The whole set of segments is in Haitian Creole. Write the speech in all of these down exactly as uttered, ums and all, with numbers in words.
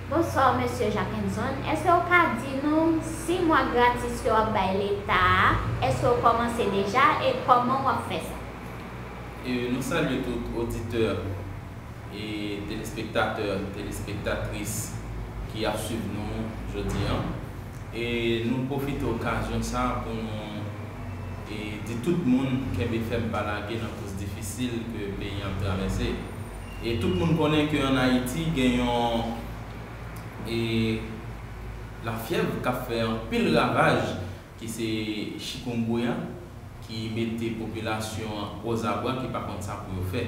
Bonswa, mesye Jackenson. Èske w ka di nou si mwa gratis ke w ap bay Leta a, èske w kòmanse deja e kòman w ap fè sa? E nou salye tout oditè e telespektatè, telespektatris ki ap swiv nou jodi an. E nou pwofite okazyon sa a pou nou e di tout moun kenbe fèm pa lage nan kous difisil ke peyi an ap travèse. E tout moun konnen ke ann Ayiti gen yon e lafyèv k ap fè anpil ravaj ki se chikungunya ki mete popilasyon an ozabwa ki pa konn sa pou yo fè.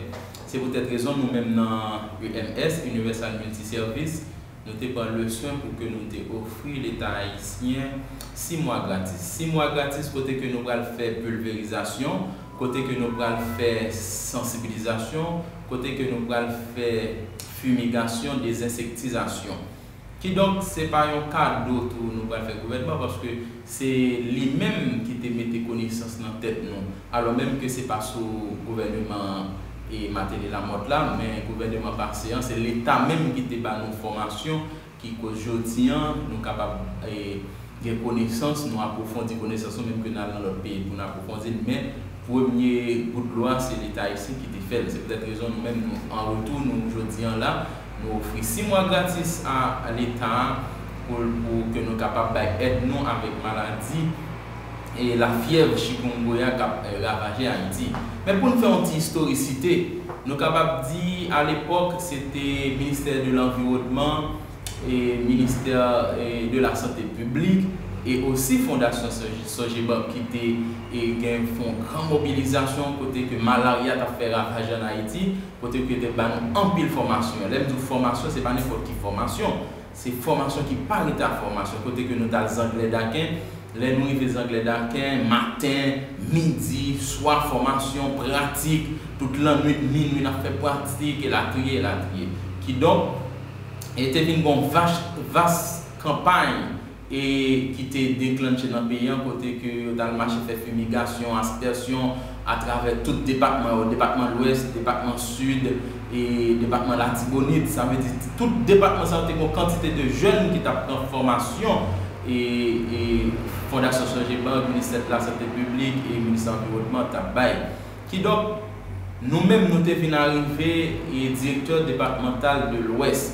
Se poutèt rezon nou menm nan U M S, Universal Multiservice, nou te pran le swen pou ke nou te ofri Leta ayisyen sis mwa gratis. Sis mwa gratis kote ke nou pral fè pilverizasyon, kote ke nou pral fè sansibilizasyon, kote ke nou pral fè fimigasyon, dezensektisasyon. Kidonk, se pa yon kado tou nou pral fè gouvènman, paske se li menm ki te mete konesans nan tèt nou. Alò menm ke se pa sou gouvèneman e Martelly Lamothe la, men gouvèneman pase an, se Leta menm ki te ba nou fòmasyon ki koz jodi an nou kapab e gen konesans, nou apwofondi konesans nou, menm ke n al nan lòt peyi pou n apwofondi l, men premye bout dlo a se Leta ayisyen ki te fè l. Se poutèt rezon nou menm nou an retou nou jodi an la, nou ofri sis mwa gratis a Leta a pou pou ke nou kapab bay èd nou avèk maladi e lafyèv chikungunya k ap e ravaje Ayiti. Men pou n fè yon ti istorisite, nou kapab di alepòk se te Ministè de Lanviwònman e Ministè e de la Sante Piblik e osi Fondasyon Sogebank ki te e gen fè yon gran mobilizasyon kote ke malarya t ap fè ravaj ann Ayiti, kote ke yo te ba nou anpil fòmasyon. Lè m di w fòmasyon, se pa nenpòt ki fòmasyon. Se fòmasyon ki pa rete a fòmasyon, kote ke nou t al Zanglè Daken. Lè nou rive Zanglè Daken, maten, midi, swa, fòmasyon, pratik, tout lannwit, minwi n ap fè pratik, elatriye, elatriye. Kidonk, e te vin gen yon vas, vas kanpay e ki te deklanche nan peyi an, kote ke yo t al mache fè fimigasyon, aspèsyon atravè tout depatman yo, depatman Lwès, depatman Sid e depatman Latibonit. Sa vle di tout depatman sa yo te gen yon kantite de jèn ki t ap pran fòmasyon e e Fondasyon Sogebank, Ministè de la Sante Piblik e Ministè Anviwònman t ap bay. Kidonk, nou menm nou te vin arive e direktè depatmantal de Lwès.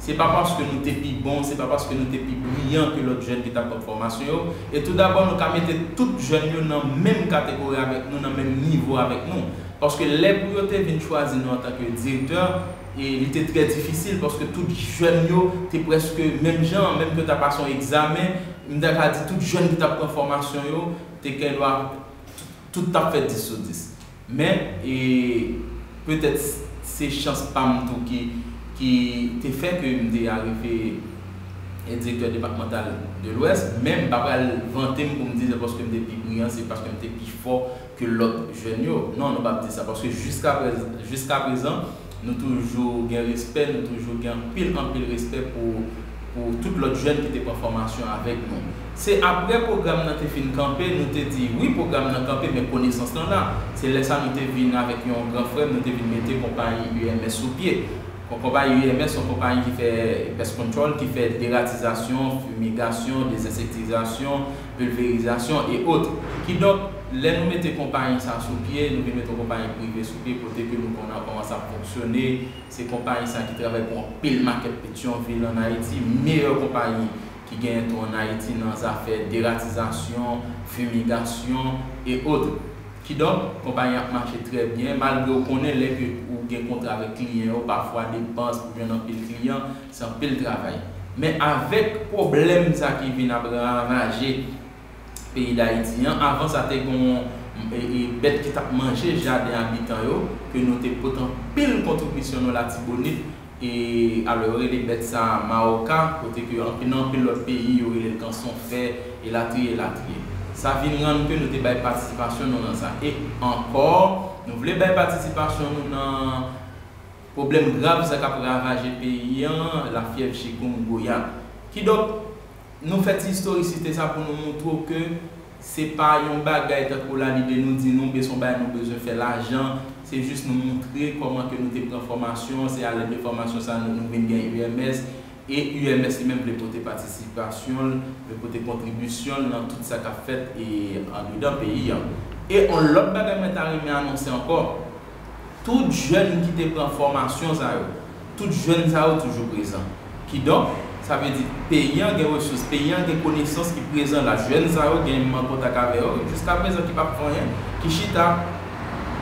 Se pa paske nou te pi bon, se pa paske nou te pi briyan ke lòt jèn ki t ap pran fòmasyon yo. E toudabò, nou ka mete tout jèn yo nan menm kategori avèk nou, nan menm nivo avèk nou. Paske lè pou yo te vin chwazi nou antanke direktè, e li te trè difisil paske tout jèn yo te prèske menm jan, menm ke yo ta pase yon egzamen, m ta ka di tout jèn ki t ap pran fòmasyon yo te gen dwa tout t ap fè dis sou dis. Men, e, petèt se chans pa m tou ki, ki te fè ke m te arive e direktè depatmantal de Lwès, men m pa pral vante m pou m di se paske m te pi briyan, se paske m te pi fò ke lòt jèn yo. Non, nou p ap di sa, paske jiska prezan, jiska prezan, nou toujou gen respè, nou toujou gen anpil, anpil respè pou, pou tout lòt jèn ki te pran fòmasyon avèk nou. Se apre pwogram nan te fin kanpe, nou te di, wi, pwogram nan kanpe, men konesans lan la. Se lè sa nou te vin avèk yon gran frè m, nou te vin mete konpayi U M S sou pye. Konpayi U M S se yon konpayi ki fè pest control, ki fè deratizasyon, fimigasyon, dezensektisasyon, pilverizasyon e ot. Kidonk, lè nou mete konpayi sa sou pye, nou vin mete yon konpayi prive sou pye, kote ke nou konnen kòman sa ap fonksyone. Se konpayi sa ki travay pou anpil makèt Petyonvil ann Ayiti, meyè konpayi ki genyen tou ann Ayiti nan zafè deratizasyon, fimigasyon e ot. Kidonk, konpayi an ap mache trè byen, malgre w konnen lè ke ou gen kontra avèk kliyan yo, pafwa depans pou jwenn anpil kliyan, se anpil travay. Men avèk pwoblèm sa ki vin ap ravaje peyi Dayiti an, avan sa te gen yon e, e, bèt ki t ap manje jaden abitan yo, ke nou te pote anpil kontribisyon nou Latibonit, e alò yo rele bèt sa mawoka, kote ke anpil, nan anpil lòt peyi yo rele l kanson fè, elatriye, elatriye. Sa vin rann ke nou te bay patisipasyon nou nan sa. E ankò, nou vle bay patisipasyon nou nan pwoblèm grav sa k ap ravaje peyi an, lafyèv chikungunya. Kidonk, nou fè ti istorisite sa pou nou moutre w ke se pa yon bagay tankou lalide nou di nou, se yon bagay nou bezwen fè lajan, se jis nou moutre kòman ke nou te pran fòmasyon, se alèd de fòmasyon sa nou, nou vin gen U M S, E U M S li menm vle pote patisipasyon l, vle pote kontribisyon l nan tout sa k ap fèt e andedan peyi a. E yon lòt bagay mwen ta renmen anonse ankò, tout jèn ki te pran fòmasyon sa yo, tout jèn sa yo toujou prezan. Kidonk, sa vle di peyi an gen resous, peyi an gen konesans ki prezan la. Jèn sa yo gen m an kontak avè yo jiska prezan ki p ap fè anyen, ki chita.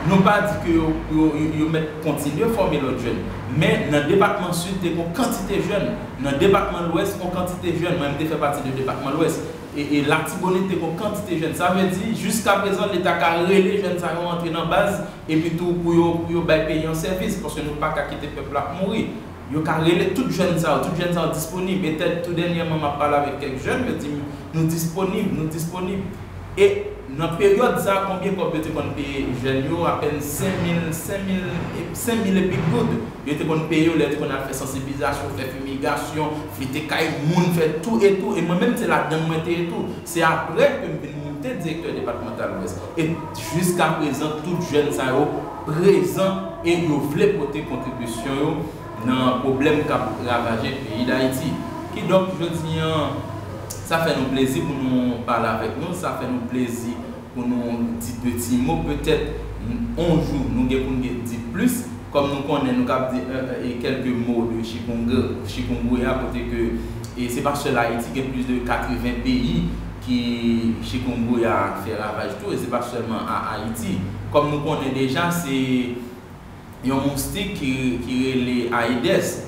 Nou pa di ke yo, yo, yo, yo mèt kontinye fòme lòt jèn. Men nan depatman Sid, te gen yon kantite jèn. Nan depatman Lwès, yon kantite jèn. Mwen, m te fè pati de depatman Lwès. E, e Latibonit te gen yon kantite jèn. Sa vle di, jiska prezan, Leta ka rele jèn sa yo antre nan baz, epi tou pou yo, pou yo bay peyi an sèvis, paske nou pa ka kite pèp la ap mouri. Yo ka rele tout jèn sa yo, tout jèn sa yo disponib. E tèt tou dènyèman, m ap pale avèk kèk jèn, yo di m, nou disponib, nou disponib. E nan peryòd sa, konbyen kòb yo te konn peye jèn yo? Apèn senk mil, senk mil, senk mil epi goud. Yo te konn peye yo lè yo te konn al fè sansibilizasyon, fè fimigasyon, flite kay moun, fè tou e tou. E mwen menm, se ladann mwen te ye tou. Se apre ke m vin moute direktè depatmantal Lwès. E jiska prezan, tout jèn sa yo prezan e yo vle pote kontribisyon yo nan pwoblèm k ap ravaje peyi Dayiti. Kidonk, jodi an, sa fè nou plezi pou nou pale avèk nou, sa fè nou plezi pou nou di de ti mo. Petèt, yon jou, nou gen pou n gen di plis. Kòm nou konnen, nou kab di, e, e, e, kèlke mo de chikungu-, chikungunya, kote ke, e se pa sèl Ayiti, gen plis de katreven peyi ki chikungunya fè ravaj tou, e se pa sèlman a Ayiti. Kòm nou konnen deja, se yon moustik ki, ki rele Aedes.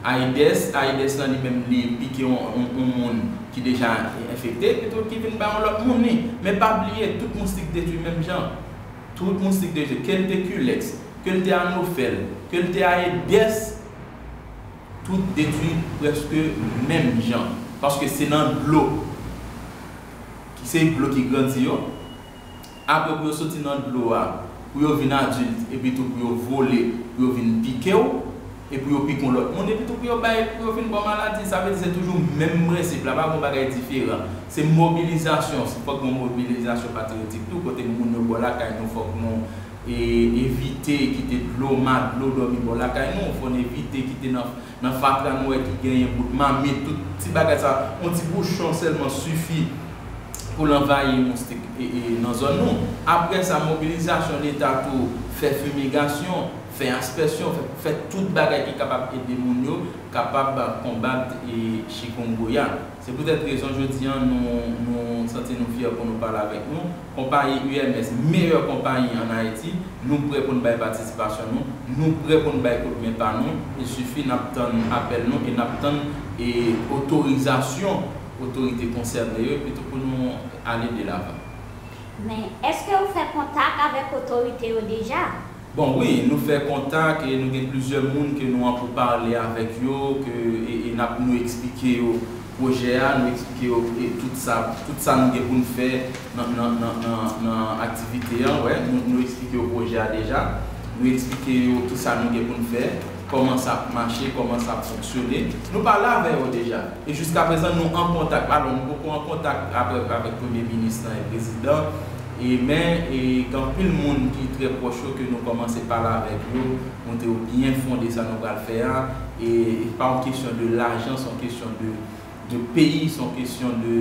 Aedes, Aedes lan li menm li pike yon, yon, yon moun ki deja enfekte, epi tou ki vin bay yon lòt moun li. Men pa bliye, tout moustik detwi menm jan. Tout moustik detwi, ke l te Culex, ke l te Anopheles, ke l te Aedes, tout detwi prèske menm jan. Paske se nan dlo. Ki se dlo ki grandi yo. Apre, pou yo soti nan dlo a, pou yo vin adilt, epi tou pou yo vole, pou yo vin pike w, e pou yo pike yon lòt moun, epi tou pou yo bay, pou yo vin ba w maladi. Sa vle di se toujou menm prensip la, pa gen yon bagay diferan. Se mobilizasyon, se fòk gen yon mobilizasyon patriyotik tou, kote moun yo bò lakay nou, fòk nou, e, evite kite dlo, ma dlo dòmi bò lakay nou, fò n evite kite nan nan fatra nou wè ki genyen bout mamit, tout ti bagay sa, yon ti bouchon sèlman sifi pou l anvayi moustik e, e, nan zòn nou. Apre sa, mobilizasyon Leta tou, fè fimigasyon, fè aspèsyon, fè, fè tout bagay ki kapab ede moun yo kapab konbat, e, chikungunya. Se poutèt rezon jodi an nou, nou santi nou fyè pou nou pale avèk nou. Konpayi U M S, meyè konpayi ann Ayiti, nou prè pou n bay patisipasyon nou, nou prè pou n bay kout men pa nou. Il sifi n ap tann apèl nou e n ap tann, e, otorizasyon otorite konsène yo, epi tou pou nou ale delavan. Men, èske ou fè kontak avèk otorite yo deja? Bon, wi, nou fè kontak e nou gen plizyè moun ke nou an poupale avèk yo, ke, e, e n ap, nou eksplike yo pwojè a, nou eksplike yo, e, tout sa, tout sa nou gen pou n fè nan, nan, nan, nan, nan aktivite an, wè, nou, nou eksplike yo pwojè a deja, nou eksplike yo tout sa nou gen pou n fè, kòman sa ap mache, kòman sa ap fonksyone. Nou pale avè yo deja. E jiska prezan, nou an kontak. Alò, nou poko an kontak apre avèk Premye Minis lan e Prezidan. E, men, e, gen anpil moun ki trè pwòch yo ke nou kòmanse pale avèk yo, montre yo byen fonde sa nou pral fè a. E, e pa yon kesyon de lajan, se yon kesyon de, de peyi, se yon kesyon de,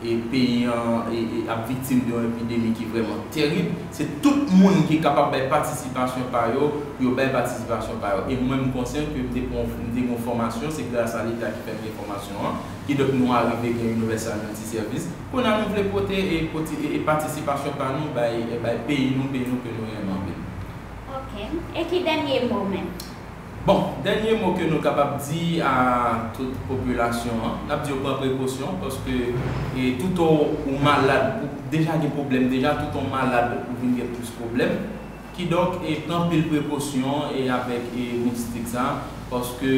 e, peyi an, e, e, ap viktim de yon epidemi ki vrèman terib. Se tout moun ki kapab bay patisipasyon pa yo, pou yo bay patisipasyon pa yo. E mwen, m konsyan ke m te pran, m te gen yon fòmasyon, se gras a Leta ki fè m gen fòmasyon an. Kidonk, nou arive gen Universal Multiservice. Kounye a, nou vle pote e, pote e, e patisipasyon pa nou bay, e bay peyi nou, peyi nou ke nou renmen anpil. Ok. E ki dènye mo menm? Bon, dènye mo ke nou kapab di a tout popilasyon an, n ap di yo pran prekosyon, paske, e, toutan ou malad, ou deja gen pwoblèm deja, toutan ou malad, ou vin gen plis pwoblèm. Kidonk, e, pran anpil prekosyon, e, avèk, e, moustik sa, paske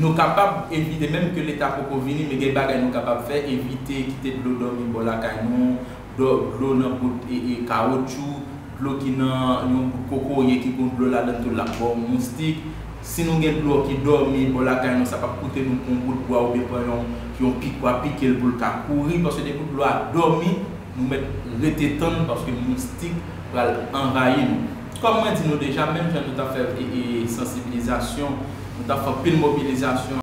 nou kapab evite, menm ke Leta poko vini, men gen bagay nou kapab fè, evite kite dlo dòmi bò lakay nou, dlo, dlo nan bout, e, e, kawotchou, dlo ki nan yon bout kokoye ki gen dlo ladan l tou, l ap ba w moustik. Si nou gen dlo ki dòmi bò lakay nou, sa p ap koute nou pran yon bout bwa oubyen pran yon, yon pik bwa pike l pou l ka kouri, paske depi dlo a dòmi, nou mèt rete tann paske moustik pral anvayi nou. Kòm mwen di nou deja, menm jan nou t ap fè, e, e, sansibilizasyon, nou t ap fè anpil mobilizasyon,